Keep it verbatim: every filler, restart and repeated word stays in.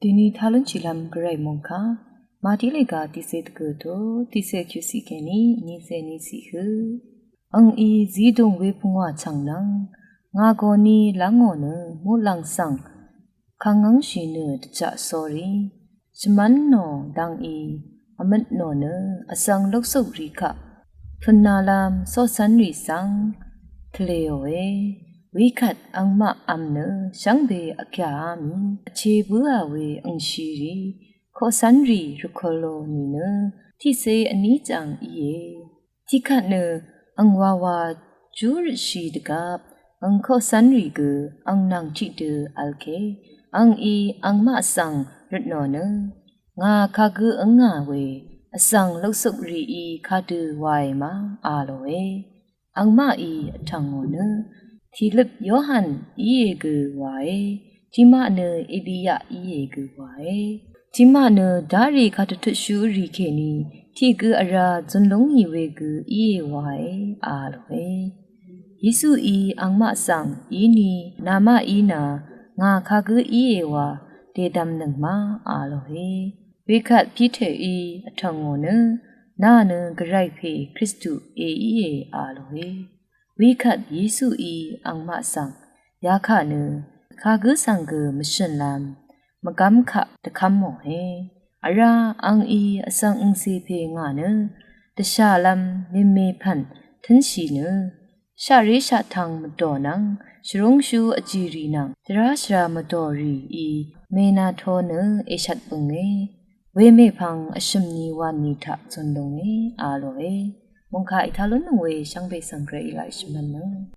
Dini talun chilam gvray mungka, mati lega tise tgø to, tise kyusi keni, nise nisi hø. Ang i zidung we pungwa chang nang, nga goni lango nø, mulang sang, kangang shi nø, tja sori. Shman no dang i, amit no nø, asang loksuk rika. Tunalam so san ri sang, tleo e. Wikat angmaq am nø shvngbe akya ami, ache bøa we angshiri, koqsanri rvkolo nìnø, tiqse vní jang íe. Tiqkvt nø angwawa júrøtshi dvgvp, ang koqsanri gø, ang nvng tiqdø vlke, ang i angmaq svng røtnò nø, nga kagǿ ǿngà we, vsvng loksukrií kadø wae ma, a lòe. Angmaqí vtv̀ngò nø, tìløp Yohan íe gø wae, tiqmaq nø Eliya íe gø wae, tiqmaq nø darì kadvtutshúrì kèní, tiq gø vrá zunlúngì we gø íe wae, a lòe. Yesuí angmaq svng íni, namaqí nø, nga kagǿ íe wa, dèdvmnøng ma, a lòe. Wekvt Piterí vtv̀ngò nø, nà nø gvray pè Kristu èíe a lòe. Wekvt Yesuí angmaq svng, yakà nø, kagǿ svng gø mvshø̀nlv́m, mvgv́m kaq dvkv́mòe. Vrá angí vsvng angcè pè ngà nø, dvshàlv́m mèmèpv̀n tǿnshì nø, shaqré shaqtvng mvdò nvng, shvrúngshú vjìrì nvng, dvrá shvra mvdòrìí, mènato nø èshvt bønge, wemèpvng vshø̀m ni wani taq zundunge, a lòe. Mungkà ìtalúnnøng we shvngbe svng gvray í laq shvmvnnøng.